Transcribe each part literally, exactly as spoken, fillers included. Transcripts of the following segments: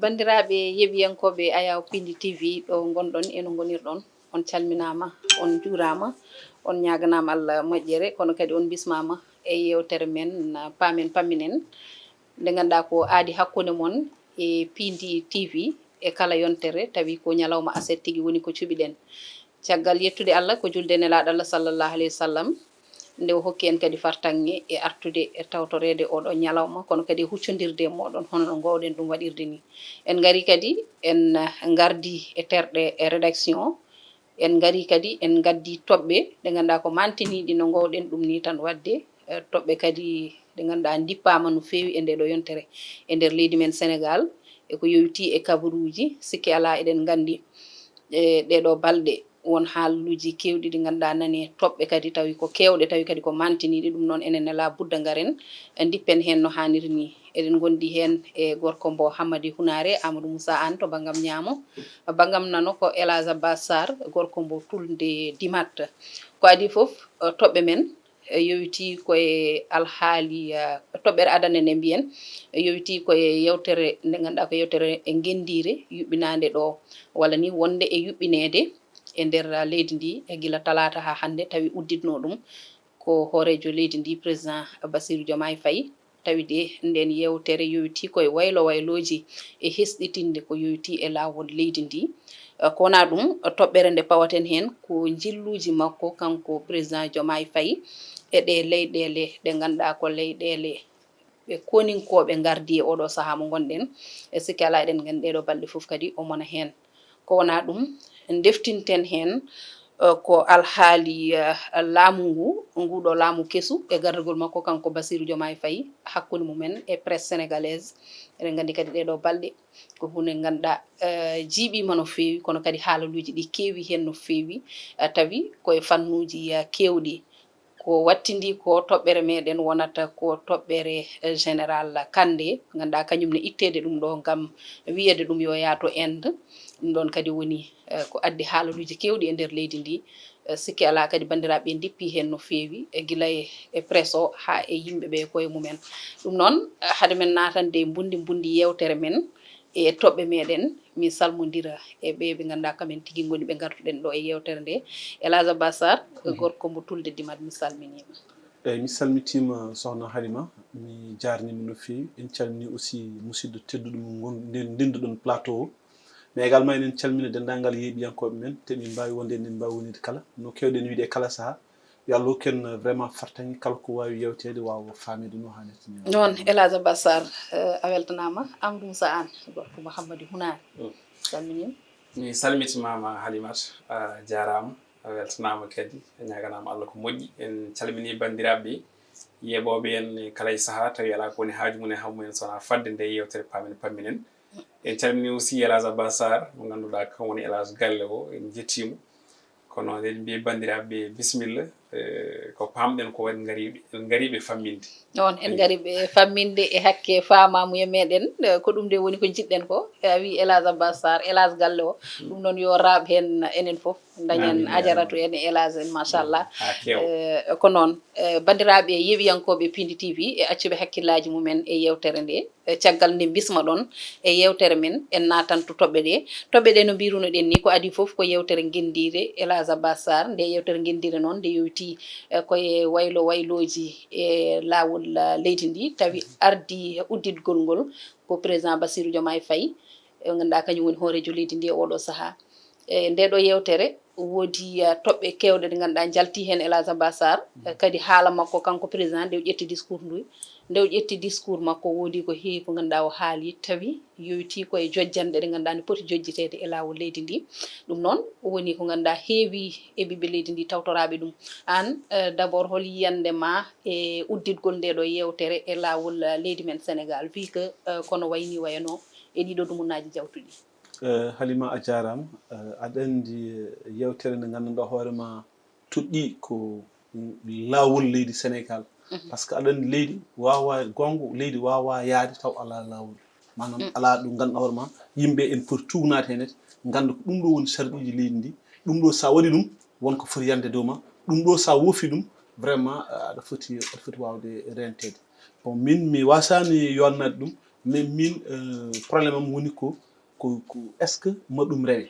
Banndiraaɓe yeeɓiyankooɓe Ayaw Pindi T V, ɗo ngonɗon e no ngonirɗon, on calminaama, on njuuraama, on ñaaganaama Allah moƴƴere, kono kadi on mbismaama e yeewtere men, ah, Paamen Pamminen, nde ngannduɗaa ko aadi hakkunde mon e Pindi T V e kala yontere, tawi ko ñalawma aset tigi woni ko cuɓiɗen. Caggal yettude Allah, ko julde Nelaaɗo Allah sallallahu alayhi wa sallam, nde o hokki en kadi fartaŋŋe e artude e tawtoreede oɗo ñalawma, kono kadi e huccondirde e mooɗon hono no ngoowɗen ɗum waɗirde ni. En ngari kadi, en, eh, ngardi e terɗe e rédaction, en ngari kadi, en ngaddi toɓɓe ɗe ngannduɗaa ko mantiniiɗi no ngoowɗen ɗum ni tan waɗde, eh, toɓɓe kadi ɗe ngannduɗaa ndippaama no feewi e ndee ɗo yontere e nder leydi men Senegaal, e ko yowiti e kabaruuji, sikke alaa eɗen nganndi e ɗee ɗo balɗe won haaluuji keewɗi ɗi ngannduɗaa nani toɓɓe kadi tawi ko keewɗe, tawi kadi ko mantiniiɗe. Ɗum noon enen nela budda ngaren, eh, ndippen heen no haaniri ni. Eɗen ngondi heen e gorko mbo Hammadi Hunaare, Amadou Moussa Anne to banngam ñaamo, banngam nano ko El Hadj Abbas Sarr, gorko mbo Tulde Dimat. Ko adii fof, eh, toɓɓe men, eh, yowiti koye alhaali, eh, toɓɓere adannde nde mbiyen, eh, yowiti koye yewtere nde ngannduɗaa ko yewtere e ngenndiire yuɓɓinaande ɗo, walla ni wonde e yuɓɓineede e nder, eh, leydi ndi, e gila talaata haa hannde, tawi udditnoo ɗum ko hooreejo leydi ndi, président Bassirou Diomaye Faye. Tawi de nden yewtere yowiti koye waylo waylooji e hesɗitinde ko yowiti e laawol leydi ndi. Eh, ko wonaa ɗum, toɓɓere nde pawaten heen ko njilluuji makko kanko président Diomaye Faye e ɗe leyɗeele ɗe ngannduɗaa ko leyɗeele ɓe koninkooɓe ngardi e oɗo sahaa mo ngonɗen. E sikke alaa eɗen nganndi ɗee ɗo balɗe fof kadi o mona heen. Ko wonaa ɗum, ndeftinten heen, eh, ko alhaali, eh, laamu ngu, nguɗo laamu kesu e gardagol makko kanko Bassirou Diomaye Faye hakkunde mumen e presse sénégalaise. Eɗen nganndi kadi ɗee ɗo balɗe ko huunde ngannduɗaa, eh, jiiɓiima no feewi, kono kadi haalaluuji ɗi keewi heen no feewi, eh, tawi koye fannuuji, eh, keewɗi. Ko wattindi ko toɓɓere meɗen wonata ko toɓɓere, eh, Général Kandé, ngannduɗaa kañum ne itteede ɗum ɗo ngam wiyeede ɗum yo yaato Inde. Ɗum ɗon kadi woni, eh, ko addi haalaluuji keewɗi e nder leydi ndi. Eh, sikke alaa kadi banndiraaɓe ndippi heen no feewi, e gila e, e presse o haa e yimɓe ɓe koye mumen. Ɗum noon, eh, hade men naatande e mbundi mbundi yewtere men, e toɓɓe meɗen, min salmodira e ɓe ɓe ngannduɗaa kamen tigi ngoni ɓe ngartuɗen ɗo e yewtere nde. El Hadj Abbas Sarr, mhm, gorko mbo Tulde Dimat, mi salminiima. Eyyi, mi salmitiima, Sohna Halima, mi jaarniima no feewi. En calminii aussi musidɗo tedduɗo mo ngon-, nden-, ndennduɗon plateau o. Mais également eɗen calmina denndaangal yeeɓiyankooɓe men, te min mbaawi wonde, eɗen mbaawi wonirde kala. No keewɗen wiide e kala sahaa, yo Allah hokku en vraiment fartaŋŋe, kala ko waawi yewteede waawa faamde no haanirta ni. Noon, El Hadj Abbas Sarr, eh, a weltanaama. Amadou Moussa Anne, gorko Mouhamadou Hunaare. Mm. Salminiima. Mi salmitiima ma Halimat, a jaaraama, a weltanaama kadi, a ñaaganaama Allah ko moƴƴi. En calminii banndiraaɓe yeeɓooɓe en e kala e sahaa, tawi alaa ko woni haaju mum e hammu en so wonaa fadde nde yewtere Paamen Pamminen. En calminii aussi El Hadj Abbas Sarr, mo ngannduɗaa kam woni El Hadj galle o, en njettii mo. Kono eɗen mbiya banndiraaɓe bisimilla, eh, ko paamɗen ko en ngariiɓe, en ngariiɓe famminde. Noon, en ngariiɓe famminde e hakke faamaamuya meɗen, eh, ko ɗum nde woni ko njiɗɗen ko. Eh, a wii El Hadj Abbas Sarr, El Hadj galle o. Mm. Ɗum noon yo raaɓ heen enen fof, dañen Ajaratu en e El Hadj en, machallah. Mm. Haa keewa. Eh, ko noon, eh, banndiraaɓe yeeɓiyankooɓe Pindi T V e accuɓe hakkillaaji mumen e yewtere nde. Eh, caggal nde mbismaɗon e yewtere men, en naatanto toɓɓe ɗe. Toɓɓe ɗe, no mbirunoɗen ni, ko adii fof ko yewtere ngenndiire, El Hadj Abbas Sarr. Nde yewtere ngenndiire noon, nde yowiti, eh, koye waylo waylooji e laawol, ah, leydi ndi, tawi ardii udditgol ngol ko président Bassirou Diomaye Faye, eh, ngannduɗaa kañum woni hooreejo leydi ndi e oɗo sahaa. E nde ɗo yewtere, woodi, ah, toɓɓe keewɗe ɗe ngannduɗaa njalti heen El Hadj Abbas Sarr, eh, kadi haala makko kanko président nde o ƴetti discours ndu. Nde o ƴetti discours makko, woodi ko heewi ko ngannduɗaa o haali, tawi yowitii ko e jojjanɗe ɗe ngannduɗaa ne poti jojjiteede e laawol leydi ndi. Ɗum noon woni ko ngannduɗaa heewi e ɓiɓɓe leydi ndi tawtoraaɓe ɗum. Aan, eh, d'abord, hol yiyannde ma e udditgol nde ɗo yewtere e laawol, eh, leydi men Senegaal, vu que, eh, kono wayni wayano e ɗiɗo dumunnaaji jawtuɗi? Eh, Halima, a jaaraama. Eh, aɗa anndi, eh, yewtere nde ngannduɗaa hoore ma toɗɗii ko, mm, laawol leydi Senegaal. Mhm. Par ce que aɗa anndi leydi waawaa, goonga, leydi waawaa yahde taw alaa laawol. Maanaam, mm, alaa ɗo ngannduɗaa hoore ma, yimɓe en poti tuugnaade heen, ngannda ko ɗum ɗo woni sarɗiiji leydi ndi. Ɗum ɗo, so a waɗii ɗum, won ko foti yande dow ma. Ɗum ɗo, so a woofii ɗum, vraiment, aɗa foti, aɗa foti waawde reenteede. Bon, min, mi waasaani yooɗnaade ɗum, Mais min, euh, problème am woni ko, ko, ko est-ce que ma ɗum rewe?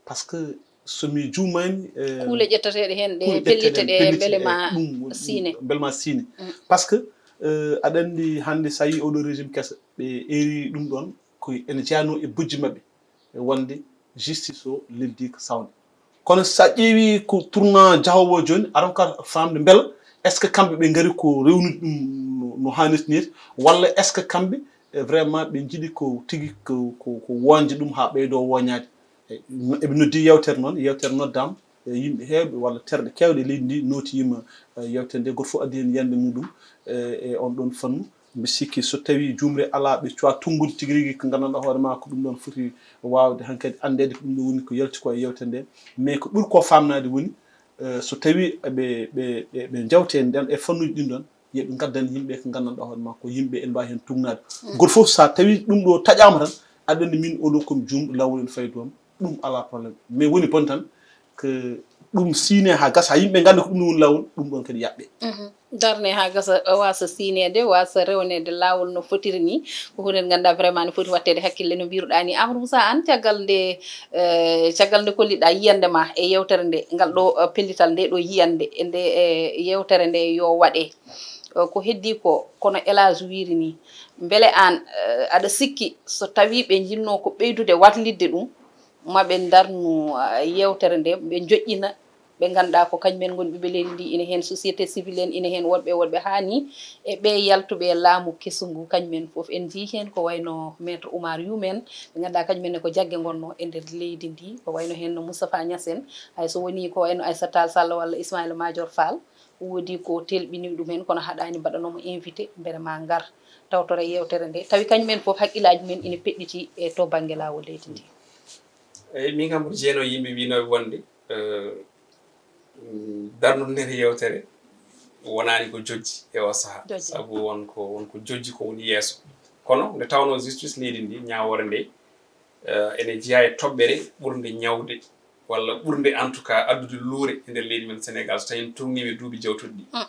Parce que so mi juumaani, euh, kuule ƴetteteeɗe heen ɗe kuule pellite ƴetteteeɗe ɗe pellite mbele ɗe, ma ɗum woni- siine. Mbele ma siine. Parce que, euh, aɗa anndi hannde so a yii oɗo régime keso, ɓe eri ɗum ɗoon ko ene jeyanoo e bojji maɓɓe, e wonde justice o leldi ko sawde. Kono so a ƴeewi ko tournant jahoowo o jooni, aɗa ka famde mbela est-ce que kamɓe ɓe ngari ko rewnude ɗum no, no haanirta ni, walla est-ce que kamɓe, eh, vraiment ɓe njiɗi ko tigi ko, ko, ko woñde ɗum haa ɓeydoo woñaade? Eh, no, eɓe noddi yewtere noon, yewtere noddaama, eh, yimɓe heewɓe walla terɗe keewɗe leydi ndi nootiima, eh, yewtere nde, gooto fof addi heen yiyannde muɗum, eh, e on ɗoon fannu. Mbi sikki so tawii juumre alaa, ɓe cuwaa tonngude tigi rigi ko nganndanɗaa hoore maa ko ɗum ɗoon foti waawde hankadi anndeede ko ɗum ɗo woni ko yalti ko e yewtere nde. Mais ko ɓuri ko faamnaade woni, eh, so tawii ɓe, ɓe, ɓe, ɓe njawte nden e fannuuji ɗin ɗoon, yo ɓe ngaddan yimɓe ko nganndanɗaa hoore maa ko yimɓe ene mbaawi heen tugnaade. Gooto fof so tawii ɗum ɗo taƴaama tan, aɗa anndi min oɗo ko mi juumɗo, laawol ene fawi dow am, ɗum alaa problème. Mais woni bon tan ko ɗum siine haa gasa, haa yimɓe ngannda ko ɗum ɗo woni laawol, ɗum ɗoon kadi yaɓɓe. Darne haa gasa, waasa siineede, waasa rewneede laawol no fotiri ni. Ko huunde nde ngannduɗaa vraiment no foti waɗteede hakkille no mbiruɗaa ni. Amadou Moussa Anne, caggal nde, eh, caggal nde kolliɗaa yiyannde ma e yewtere nde, ngal ɗo, eh, pellital nde ɗo yiyannde, e nde, eh, yewtere nde yo waɗe. Eh, ko heddii ko, kono Elage wiiri ni, mbele aan, eh, aɗa sikki so tawii ɓe njinnoo ko ɓeydude waklitde ɗum, ma ɓe ndarnu, eh, yewtere nde, ɓe njoƴƴina ɓe ngannduɗaa ko kañum en ngoni ɓiɓɓe leydi ndi, ina heen société civile en, ina heen woɗɓe woɗɓe haa ni e ɓee yaltuɓe e laamu kesu ngu, kañum en fof en njiyii heen ko wayno Maître Oumar Youm en, ɓe ngannduɗaa kañum en ne ko jagge ngonnoo e nder leydi ndi, ko wayno heen no Moustapha Niasse en, hay so wonii ko wayno Aissata Tall Sall walla Ismaïla Madior Fall, woodi ko telɓini ɗum heen, kono haɗaani mbaɗanoo mo invité, mbele ma ngar tawtore yewtere nde, tawi kañum en fof hakkillaaji mum en ina peɗɗiti e to bannge laawol leydi ndi. Eyi, min kam mboɗo jeenoo yimɓe wiynooɓe wonde, eh, mm, darnude ndee yewtere wonaani ko jojji e oo sahaa. Jojji. Sabu won ko, won ko jojji ko woni yeeso. Kono nde tawnoo justice leydi ndi, ñaawoore nde, eh, ene jeyaa e toɓɓere ɓurnde ñawde, walla ɓurnde en tout cas addude luure e nder leydi men Sénégal, so tawii en toŋngiima e duuɓi jawtuɗi ɗi. Mm.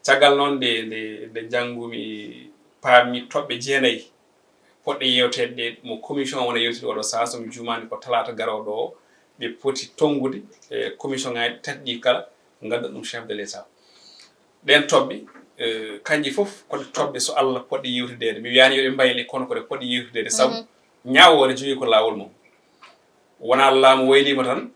Caggal noon nde, nde, nde njanngumi, paami toɓɓe jeenayi poɗɗe yeewteede ɗe mo commission wona yewtide oɗo sahaa, so mi juumaani ko talaata garooɗo o, ɓe poti tonngude e commission ŋaaji tati ɗi kala, ngadda ɗum chef de l'État. Ɗeen toɓɓe, eh, kanƴe fof ko ɗe toɓɓe so Allah poɗɗe yewtideede. Mi wiyaani yo ɗe mbayle, kono ko ɗe poɗɗe yewtideede, sabu ñaawoore jogii ko laawol mum. Wonaa laamu wayliima tan,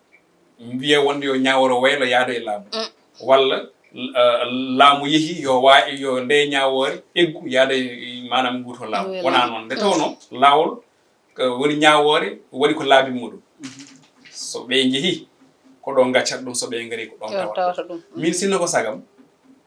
mbiya wonde yo ñaawoore waylo yaado e laamu. Mm. Walla, eh, laamu yehi yo wa-, yo nde ñaawoore eggu yaado e, maanaam, nguurto laamu. Wonaa noon. Nde tawnoo laawol, eh, woni ñaawoore, waɗi ko laabi muɗum. So ɓe njehi, ko ɗo ngaccat ɗum, so ɓe ngari, ko ɗon tawata ɗum. Min sinno ko sagam,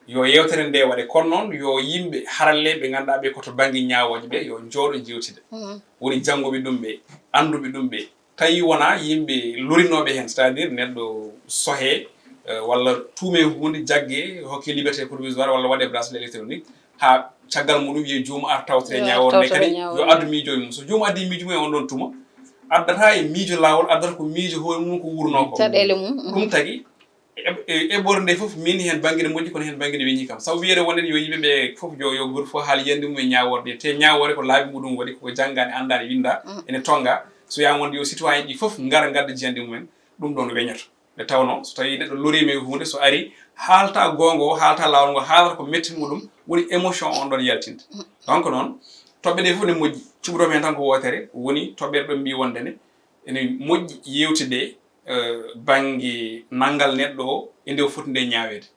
yo yewtere nde waɗe, kono noon yo yimɓe haralleeɓe ɓe ngannduɗaa ɓe ko to bannge ñaawooje ɓe, yo njooɗo njeewtida. Mm. Woni jannguɓe ɗum ɓe, annduɓe ɗum ɓe, tawi wonaa yimɓe lorinooɓe heen, c'est-à-dire neɗɗo sohee, eh, walla tuumee huunde, jaggee, hokkee liberté provisoire walla waɗee bracelet électronique, haa caggal muɗum wiyee joomum ar tawtore ñaawoore nde, kadi yo addu miijooji mum. So joomum addii miijo mum e on ɗon tuma, addataa e miijo laawol, addata ko miijo hoore mum ko wuurnoo ko. Caɗeele mum. Ɗum tagi, e-, e-, eɓɓoore nde fof, min heen bannge ne moƴƴi, kono heen bannge ne weñii kam. Sabu wiyeede wonde yo yimɓe ɓe fof, yo, yo gooto fof haal yiyannde mum e ñaawoore nde. Te ñaawoore ko laabi muɗum waɗi, ko janngaani, anndaani, winndaa, ene tonngaa. So wiyaama wonde yo citoyen ji fof ngara ngadda jiyannde mum en, ɗum ɗoon weñoto. Nde tawnoo, so tawii neɗɗo loriima e huunde, so arii, haalta goonga o, haalta laawol ngol, haalata ko metti muɗum, woni émotion on ɗoon yaltinta. Donc noon, toɓɓe ɗe fof ne moƴƴi, cuɓotoo heen tan ko wootere, woni toɓɓere ɗo mbii wonde ne, ene moƴƴi yewtide, eh, bannge nanngal neɗɗo o e nde o foti nde ñaaweede.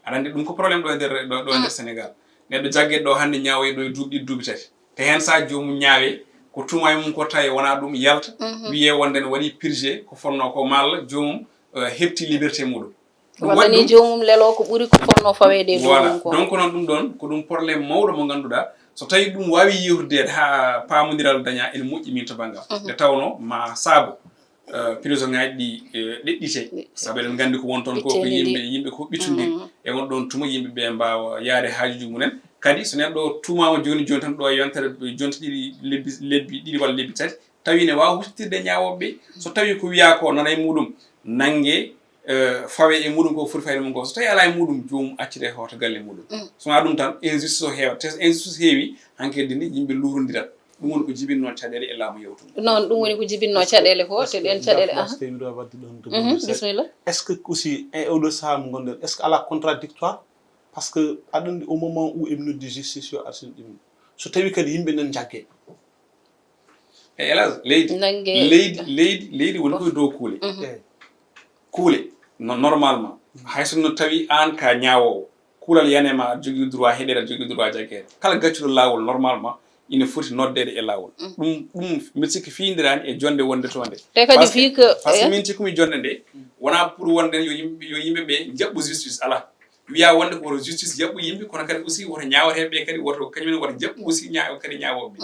Aɗa anndi ɗum ko problème ɗo e nder, ɗo, ɗo e nder Sénégal. Neɗɗo jaggeeɗo ɗo hannde ñaawoyi ɗo e duuɓi ɗiɗi, duuɓi tati. Te heen so joomum ñaawee, ko tuuma e mum ko tawi wonaa ɗum, yalta, wiyee wonde ne waɗi purgé ko fotnoo ko, malla joomum, eh, heɓti liberté muɗum. Ɗum walla waɗi ni ɗum joomum leloo ko ɓuri ko fotnoo faweede e dow mum ko. Voilà. Donc noon ɗum ɗoon ko ɗum problème mawɗo mo ngannduɗaa, so tawii ɗum waawii yewtideede haa paamondiral dañaa, ene moƴƴi min to banngam. Nde tawnoo ma saabo, eh, prison ŋaaji ɗi, eh, ɗeɗɗitee. Sabu eɗen nganndi ko won toon ko, ko yimɓe, yimɓe ko ɓittondiri. E on ɗoon tuma yimɓe ɓe mbaawa yaade haajuuji mum en. Kadi so neɗɗo tuumaama jooni jooni tan ɗo e yontere jonte ɗiɗi, lebbi, lebbi ɗiɗi walla lebbi tati, tawi ne waawa huccitde ñaawooɓe ɓe. So tawii ko wiyaa ko nana e muɗum, nannge, eh, fawe e muɗum ko foti fayde mum ko. So tawii alaa e muɗum, joomum accite hoota galle muɗum. So wonaa ɗum tan, injustice o heewa. Te so injustice heewi, hankadi ni yimɓe luurondirat. Ɗum woni ko jibinno caɗeele e laamu yewtude. Noon, ɗum woni ko jibinno caɗeele ko, te ɗen caɗeele. Aha. Tewmiɗo wadde ɗon to Mhm, bisimilla. Est-ce que aussi e oɗo saamu gonɗen, est-ce que ala contradictoire? Parce que aɗa anndi au moment où eɓe noddi justice yo arsin ɗum, so tawi kadi yimɓe nan jagge. E hélas, leydi Nange. Leydi leydi leydi woni koye dow kuule. Mhm. Eh, Kuule no normalement, hay so no tawi aan ka ñaawoowo, kuulal yanema aɗa jogii droit heɗeede, aɗa jogii droit jaggeede. Kala gaccuɗo laawol normalement ina foti noddeede e laawol. Ɗum ɗum mbiɗa sikki fiyindiraani e jonnde wonde toon nde. Te kadi Parce que- fii ko Parce que eh, min cikkumi jonnde nde wonaa pour wonde yo yimɓe yo yimɓe ɓe njaɓɓu justice, alaa. Wiya wonde ko woto justice jaɓɓu yimɓe, kono kadi aussi woto ñaawateeɓe ɓe kadi woto kañum en woto jaɓɓu aussi ñaa kadi ñaawooɓe.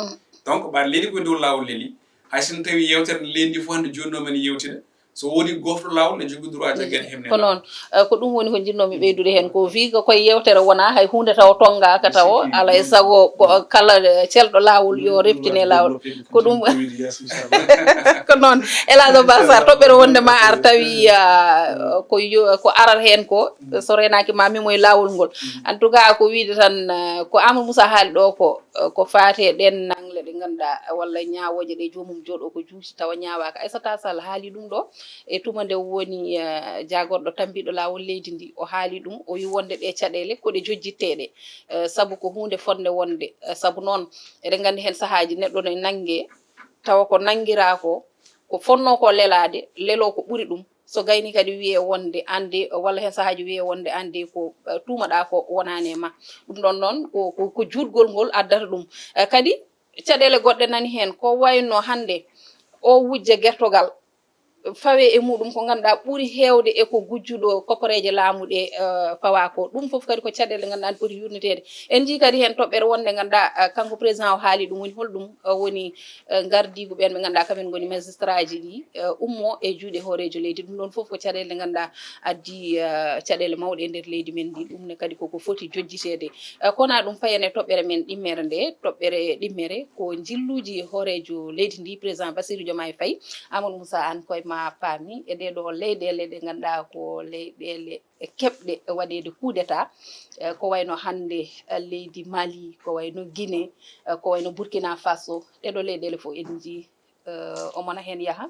Donc ɓaade leydi koye dow laawol leli. Hay so tawi yewtere nde leydi ndi fof hannde jooni ɗo men yewtida, so woodi gofɗo laawol ne jogii droit jaggeede hemne. Ko noon. Eh, ko ɗum woni ko njinnoomi ɓeydude heen ko, fii ko koye yewtere wonaa hay huunde taw tonngaaka taw, alaa e sago ko kala eh, celɗo laawol yo reftin e laawol. Ko ɗum. Ko noon. Elaajo Basar, toɓɓere wonde ma ar tawi ah, ko yo- ko arat heen ko, so reenaaki ma mimo e laawol ngol. En tout cas, ko wiide tan eh, ko Amadou Moussa haali ɗo ko eh, ko faati e ɗeen nangle ɗe ngannduɗaa walla ñaawooje ɗe joomum jooɗo ko juuti tawa ñaawaaka. Aissata Sall haali ɗum ɗo e tuma nde woni eh, jaagorɗo tambiiɗo laawol leydi ndi, o haali ɗum, o wi wonde ɗe caɗeele ko ɗe jojjitteeɗe. Eh, sabu ko huunde fotnde wonde eh, sabu noon eɗen nganndi heen sahaaji neɗɗo ne nannge tawa ko nanngiraa ko, ko fotnoo ko lelaade leloo ko ɓuri ɗum. So gayni kadi wiyee wonde aan de walla heen sahaaji wiyee wonde aan de ko eh, tuumaɗaa ko wonaani e ma. Ɗum ɗoon noon ko ko- ko juutgol ngol addata ɗum. Eh, kadi caɗeele goɗɗe nani heen ko wayno hannde o wujja gertogal fawe e muɗum ko ngannduɗaa ɓuri heewde e ko gujjuɗo kopporeeje laamu ɗe eh, fawa ko. Ɗum fof kadi ko caɗeele ngannduɗaa ne poti yurniteede. En njii kadi heen toɓɓere wonde ngannduɗaa eh, kanko président o haali ɗum, woni holɗum eh, woni eh, ngardiigu ɓeen ɓe ngannduɗaa kamen ngoni magistraaji ɗi eh, ummo e juuɗe hooreejo leydi. Ɗum ɗoon fof ko caɗeele ɗe ngannduɗaa addi eh, caɗeele mawɗe e nder leydi men ndi. Ɗum ne kadi koko foti jojjiteede. Eh, kono ɗum payen e toɓɓere men ɗimmere nde, toɓɓere ɗimmere ko njilluuji hooreejo leydi ndi, président Bassirou Diomaye Faye. Amadou Moussa, aan koye ma paami e ɗee ɗoo leyɗeele ɗe ngannduɗaa ko leyɗeele keɓɗe waɗeede coup d'état. Eh, ko wayno hannde eh, leydi Mali, ko wayno Guinée, eh, ko wayno Burkina Faso. Ɗee ɗoo leyɗeele fof en njii eh, omo na heen yaha.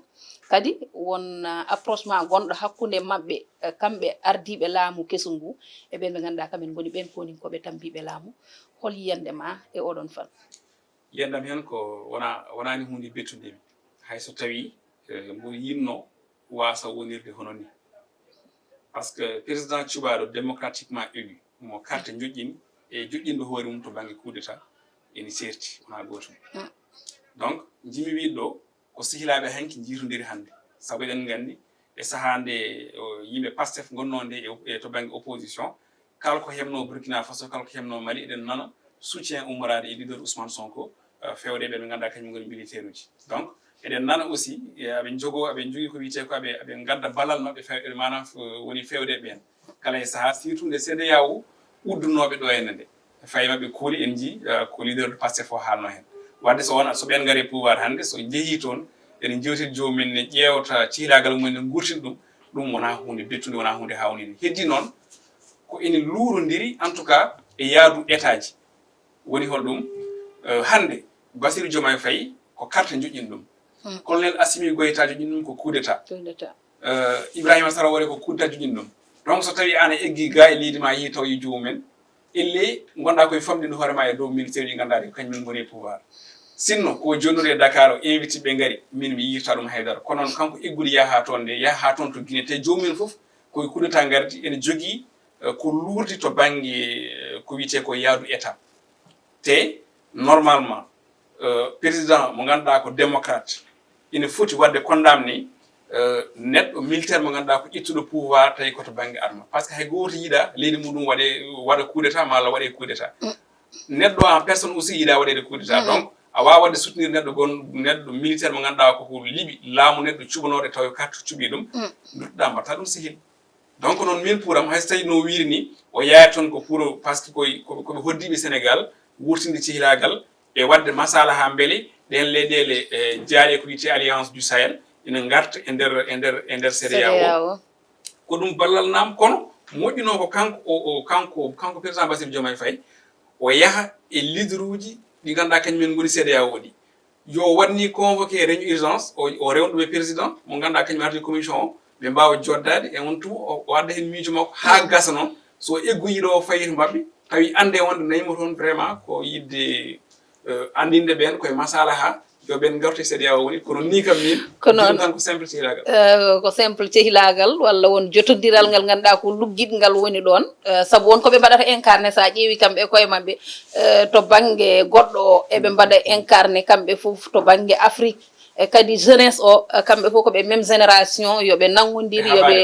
Kadi won eh, approche ma gonɗo hakkunde maɓɓe eh, kamɓe ardiiɓe laamu kesu ngu e ɓeen ɓe ngannduɗaa kamen ngoni ɓeen koninkooɓe tambiiɓe laamu. Hol yiyannde ma e oɗon fannu? Yiyannde am heen ko wona wonaani huunde bettunde mi, hay so tawi eh, mboɗo yiɗno waasa wonirde hono ni. Parce que président cuɓaaɗo démocratiquement élu mo carte joƴƴini e joƴƴinɗo hoore mum to bannge coup d'état ene seerti, wonaa gootum. Donc njimi wiide ɗo ko sehilaaɓe hanki njiitondiri hannde, sabu eɗen nganndi e sahaa nde o, yimɓe Pastef ngonnoo nde e, e to bannge opposition, kala ko heɓnoo Burkina Faso, kala ko heɓnoo Mali, eɗen nana soutien ummoraade e leader Ousmane Sonko eh, fewde ɓe ɓe ngannduɗaa kañum ngoni militaire uji. Donc eɗen nana aussi eh, aɓe njogoo aɓe njogii ko wiyetee ko aɓe aɓe ngadda ballal maɓɓe fewɓe, maanaam eh, woni fewde ɓeen kala e sahaa, surtout nde CEDEAO uddunooɓe ɗo henne nde. Fayi maɓɓe kuuli en njii eh, ko leader de Pastef o haalno heen. Wadde so wona so ɓeen ngari pouvoir hannde, so njehii toon ene njewtida joomum en, ne ƴeewta cihlaagal mum en, ne nguurtina ɗum. Ɗum wonaa huunde bettunde, wonaa huunde haawnide. Heddii noon ko ene luurondiri en tout cas e yaadu état ji. Woni hol ɗum? Eh, hannde Bassirou Diomaye Faye ko carte joƴƴini ɗum. Colonel Assimi Goïta joƴƴini ɗum ko coup d'état. Coup d'état. Eh, Ibrahima Traoré ko coup d'état joƴƴini ɗum. Donc so tawi aan a eggii gaa e leydi ma, a yehii tawoyi joomum en, ellee ngonɗaa koye famɗinde hoore ma e dow militaire uji ngannduɗaa ɗi ko kañum en ngoni e pouvoir. Sinno ko jonnori e Dakar o, invité ɓe ngari, min mi yiyirta ɗum haydara. Kono noon kanko eggude yaha haa toon nde, yaha haa toon to Guinée, te joomum en fof koye coup d'état ngardi, ene jogii eh, ko luurdi to bannge eh, ko wiyetee ko yaadu état. Te normalement eh, président mo ngannduɗaa ko démocrate ina foti waɗde condamné eh, neɗɗo militaire mo ngannduɗaa ko ƴettuɗo pouvoir tawi ko to bannge arme. Parce que hay gooto yiɗaa leydi muɗum waɗe waɗa coup d'état malla waɗe coup d'état. Neɗɗo en personne aussi yiɗaa waɗeede coup d'état. Donc a waawaa waɗde soutenir neɗɗo gon neɗɗo militaire mo ngannduɗaa koko liɓi laamu neɗɗo cuɓanooɗo tawi carte cuɓii ɗum. Nduttoɗaa mbaɗta ɗum sehil. Donc noon min pour am hay so tawi no wiiri ni o yaari toon ko pour parce que koye koɓe hoddiiɓe Sénégal wurtinde cehilaagal e waɗde masalaha mbele ɗeen leyɗeele e jaaɗe ko wiyetee Alliance du Sahel ina ngarta e nder e nder e nder CEDEAO. Ko ɗum ballal nam kono moƴƴunoo ko kanko o kanko kanko président Bassirou Diomaye Faye o yaha e leaderuuji ɗi ngannduɗaa kañum en ngoni CEDEAO ɗi. yo waɗ ni convoqué réunion urgence, o, o rewna ɗum e président mo ngannduɗaa kañum ardi commission o, ɓe mbaawa joddaade e on tuma, o, o adda heen miijo makko haa gasa noon. So egguji ɗo o fayi to maɓɓe, tawi annde wonde nayimo toon vraiment ko yiɗde, eh, anndinde ɓeen koye masalaha, yo ɓeen ngartu e C E D E A O woni, kono ni kam min, ko noon. Jooni tan ko simple sehilaagal. Eh, ko simple sehilaagal walla won jotondiral ngal ngannduɗaa ko luggiɗngal woni ɗoon. Eh, sabu won ko ɓe mbaɗata incarné, so a ƴeewi kamɓe e koye maɓɓe, eh, to bannge goɗɗo o, eɓe mbaɗa incarné kamɓe fof to bannge Afrique. E kadi jeunesse o, eh, kamɓe fof ko ɓe même génération, yo ɓe nanngondir, yo ɓe,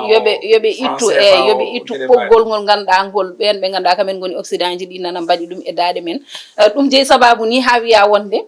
yo ɓe, yo ɓe ittu, e yo ɓe ittu ɓoggol ngol ngannduɗaa ngol, ɓeen ɓe ngannduɗaa kamen ngoni Occident ji ɗi nana mbaɗi ɗum e daaɗe men. Eh, ɗum jeyi sababu ni haa wiya wonde,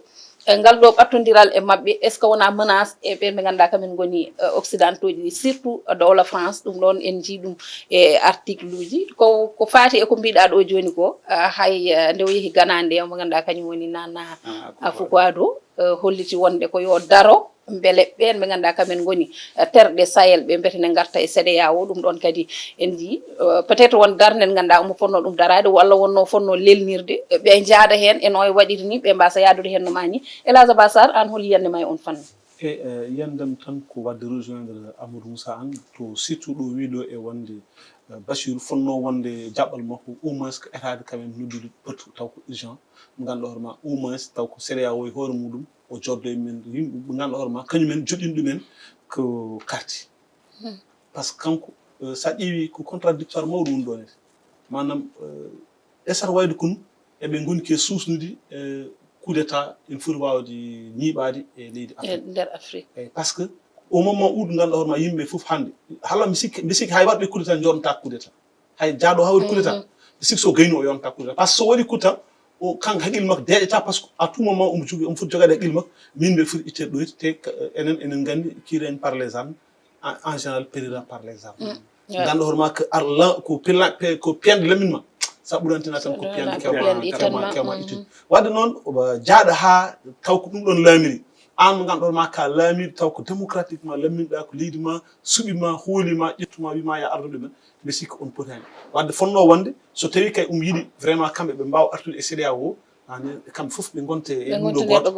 eh, ngal ɗo ɓattondiral e maɓɓe, est ce que wona menace e ɓeen ɓe ngannduɗaa kamen ngoni, eh, Occidentaux ji ɗi, surtout, eh, dowla France, ɗum ɗoon en njii ɗum e article uji. Ko, ko faati e ko mbiɗa ɗo jooni ko, eh, hay, eh, nde o yehi Ghana nde, mo ngannduɗaa kañum woni Nana Akufo-Addo. Eh, holliti wonde ko yo daro mbele ɓeen ɓe ngannduɗaa kamen ngoni, eh, terɗe Sahel ɓe mbete ne ngarta e C E D E A O. Ɗum ɗoon kadi en njii, eh, peut être won darnde nde ngannduɗaa omo fotnoo ɗum daraade walla wonnoo fotnoo lelnirde, eh, ɓe njaada heen e no e waɗiri ni, ɓe mbaasa yahdude heen no maa ni. El Hadj Abass Sarr, aan hol yiyannde ma e oon fannu? E, eh, yiyannde am tan ko waɗde rejoindre Amadou Moussa Anne to surtout ɗo wii ɗo e wonde, eh, Bachir fotnoo wonde jaɓɓal makko au moins ko etaade quand même noddude batu taw ko urgent, mo ngannduɗaa hoore ma au moins taw ko C E D E A O e hoore muɗum o joddo e men yimɓe ɓe ngannduɗaa hoore ma kañum en joɗɗini ɗumen ko karti. Par ce que kanko, eh, so a ƴeewi ko contradictoire mawɗo woni ɗon e maanaam, eh, esata wayde kono eɓe ngoni ke suusnude, eh, coup d'état ene foti waawde ñiiɓaade e leydi Afrique. E nder Afrique. Eyi, par ce que au moment où ɗo ngannduɗaa hoore ma yimɓe fof hannde, hala mi sikki, mi sikki hay waɗɓe coup d'état jooɗnata coup d'état. Hay jaaɗo haa waɗi coup d'état, mi sikki so gayni o yonta coup d'état. Par ce que so waɗi coup d'état, o kanko haqqille makko deeƴata, par ce que à tout moment omo jogii, omo foti jogaade haqqille makko, min mbiɗa foti itteede ɗo, te ka-, enen, enen nganndi qui règne par les armes, en, en général périra par les armes. Ngannduɗaa hoore ma ko ar la, ko pila-, pe-, ko piyanɗe lamminma, sa ɓurantina tan ko piyanɗe kewma, kewma, kewma ittude. Waɗde noon, o ba-, jaaɗa haa taw ko ɗum ɗoon laamiri. Aan mo ngannduɗaa hoore ma ka laamiri taw ko démocratiquement lamminɗa, ko leydi ma suɓi ma, hooli ma, ƴettu ma, wi ma ya ardu ɗumen, mbi sikki on potaani. Waɗde fotnoo wonde, so tawii kay um yiɗi vraiment kamɓe ɓe mbaawa artude e C E D E A O, aan kamɓe fof ɓe ngonte e ɗum ɗo gooto.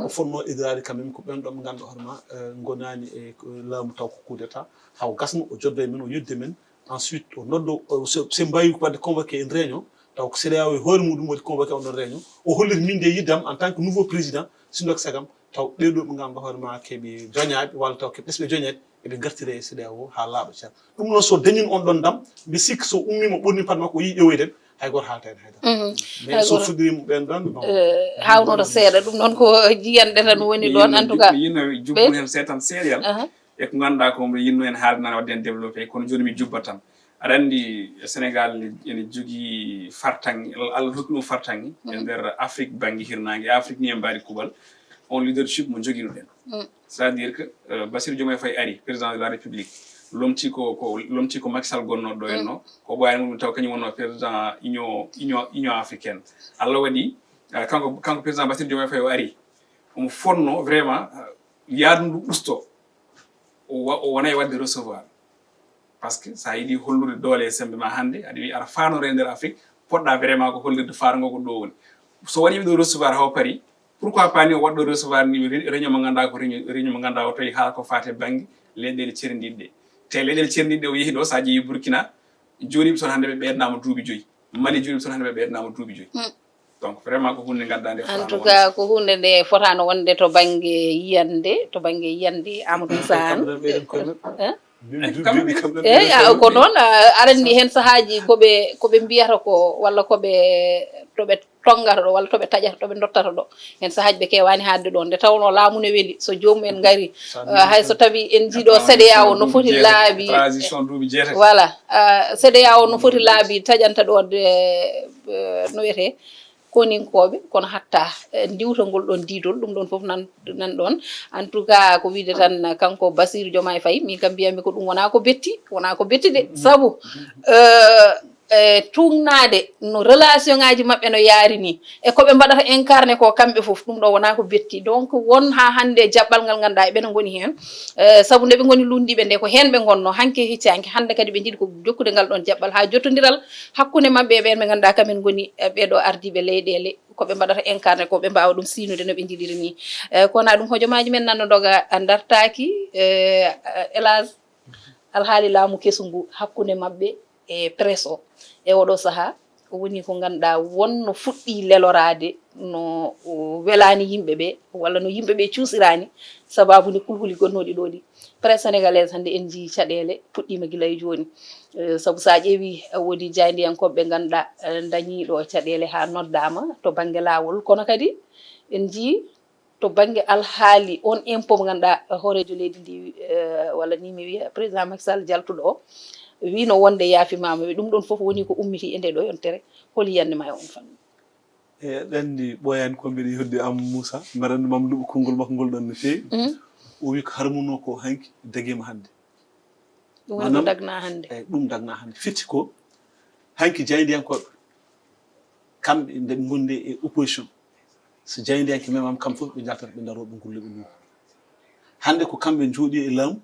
O fotnoo idraade quand même ko ɓeen ɗoon ɓe ngannduɗaa hoore ma, eh, ngonaani e ko laamu taw ko coup d'état, haw gasno o joddo e men, o yodde men. Ensuite, o noddo, o, so, so mbaawi waɗde convoqué en réunion, taw ko C E D E A O e hoore muɗum waɗi convoqué on ɗon réunion, o holliri min de yiddam en tant que nouveau président, sindo ko sagam, taw ɓee ɗoo ɓe ngannduɗaa hoore ma keɓe joñaaɓe, walla taw keɓe ɓesɓe joñaaɓe, eɓe ngartira e C E D E A O haa laaɓa cer. Ɗum noon so dañin on ɗon ndam, mbi sikki so ummiima ɓorni paɗe makko, o yii ƴeewoyde, hay gooto haalta heen hay dara. Mais so fuɗɗiriima ɓeen ɗon, bon. Eh, haawnooto seeɗa, ɗum noon ko jiyanɗe tan woni ɗon, en tout cas. Yino jubbu heen seetan seeɗa. E ko ngannduɗaa ko mbiɗa yinno en haalde nana waɗde en développé, kono jooni mi jubba tan. Aɗa anndi Sénégal ene jogii fartaŋŋe, Allah hokki ɗum fartaŋŋe e nder Afrique bannge hirnaange, Afrique ni en mbaɗi kuuɓal, on leadership mo njoginuɗen. C'est-à-dire que, euh, Bassirou Diomaye Faye ari, président de la République, lomti ko, ko, lomti ko Macky Sall gonnoo ɗo en no, ko ɓooyaani mum taw kañum wonnoo président Union, Union, Union africaine. Allah waɗi, euh, kanko, kanko président Bassirou Diomaye Faye o ari, omo fotnoo vraiment, euh, yaadu ndu usto. O wa-, o wona e waɗde recevoir. Par ce que so a yiɗi hollude doole e semmbe ma hannde, aɗa wiya aɗa faanore e nder Afrique, poɗɗa vraiment ko hollirde faaro ngo ko ɗo woni. So waɗiima ɗo recevoir haw Paris, pourquoi pas ni o waɗɗo recevoir ni re-, réunion mo ngannduɗaa ko réunion, réunion mo ngannduɗaa o tawi haala ko faati e bannge leyɗeele cerndiiɗe ɗe. Te leyɗeele cerndiiɗe ɗe o yehi ɗo, so a ƴeewi Burkina, jooɗiiɓe toon hannde ɓe ɓeydanaama duuɓi joyi. Mali jooɗiiɓe toon hannde ɓe ɓeydanaama duuɓi joyi. Donc, vraiment, ko huunde ngaddaande. En tout cas, ko huunde nde fotaano wonde to bannge yiyannde, to bannge yiyannde Amadou Moussa Anne. Kamɓe tan ɓeyden koye maɓɓe. Hein? Mbiimi duuɓi, kamɓe tan eyi, ɓeyden koye maɓɓe. Ko noon, ah, aɗa anndi heen sahaaji ko ɓe, ko ɓe mbiyata ko, walla ko ɓe, to ɓe tonngata ɗo, walla to ɓe taƴata ɗo, ɓe ndottata ɗo. Heen sahaaji ɓe keewaani haaɗde ɗoon. Nde tawnoo laamu ne weli, so joomum en ngarii, ah, hay so tawii en njii ɗo C E D E A O no foti laabi. Transition duuɓi jeetati. Voilà. Ah, C E D E A O no foti laabi taƴanta ɗo de, eh, no wiyetee, koninkooɓe, kono hatta, eh, ndiwtagol ɗoon diidol, ɗum ɗoon fof nan, nan ɗoon. En tout cas, ko wiyde tan, kanko Bassirou Diomaye Faye, min kam mbiyatmi ko ɗum wonaa ko betti, wonaa ko betti de. Sabu, eh, e tuugnaade no relation ngaaji maɓɓe no yaari nii, e ko ɓe mbaɗata incarné ko kamɓe fof, ɗum ɗo wonaa ko betti. Donc, won haa hannde jaɓɓal ngal ngannduɗaa eɓena ngoni heen. E, sabu nde ɓe ngoni luulndiiɓe nde, ko heen ɓe ngonnoo, hanki e hecci hanki, hannde kadi ɓe njiɗi ko jokkude ngal ɗoon jaɓɓal haa jottondiral hakkunde maɓɓe e ɓeen ɓe ngannduɗaa kamen ngoni, e, ɓee ɗoo ardiiɓe leyɗeele, ko ɓe mbaɗata incarné ko, ɓe mbaawa ɗum siynude no ɓe njiɗiri nii. E, ko wonaa ɗum, hojomaaji men nana ndoga, a dartaaki, e, Elage, alhaali laamu kesu ngu hakkunde maɓɓe e presse o. E oɗo sahaa, o woni ko ngannduɗaa won no fuɗɗii leloraade, no o welaani yimɓe ɓe, walla no yimɓe ɓe cuusiraani, sababu nde kulhuli gonnooɗi ɗo ɗi. Presse sénégalaise hannde en njii caɗeele puɗɗiima gila e jooni. Eh, sabu so a ƴeewi, eh, woodi jaayndiyankooɓe ɓe ngannduɗaa, eh, ndañii ɗo caɗeele haa noddaama to bannge laawol, kono kadi en njii to bannge alhaali on impôt mo ngannduɗaa hooreejo leydi ndi, eh, walla ni mi wiya président Macky Sall jaltuɗo o, wiino wonde yaafimaama. Wi ɗum ɗon fof woni ko ummiti e nde ɗo yontere. Holi yiyannde ma e on fannu? E aɗa anndi ɓooyaani ko mbiɗa yodde am Moussa, mbeɗa anndi maam luɓu konngol makko ngol ɗon no feewi. O wi ko harmunoo ko hanki dagiima hannde. Ɗum woni ko dagnaa hannde. Eyi, ɗum dagnaa hannde. Firti ko hanki jaayndiyankooɓe, kamɓe nde ɓe ngondi e opposition, so jaayndiyanke memaama, kamɓe fof ɓe njaltata, ɓe ndaroo, ɓe ngulla, ɓe luwa. Hannde ko kamɓe njooɗi e laamu,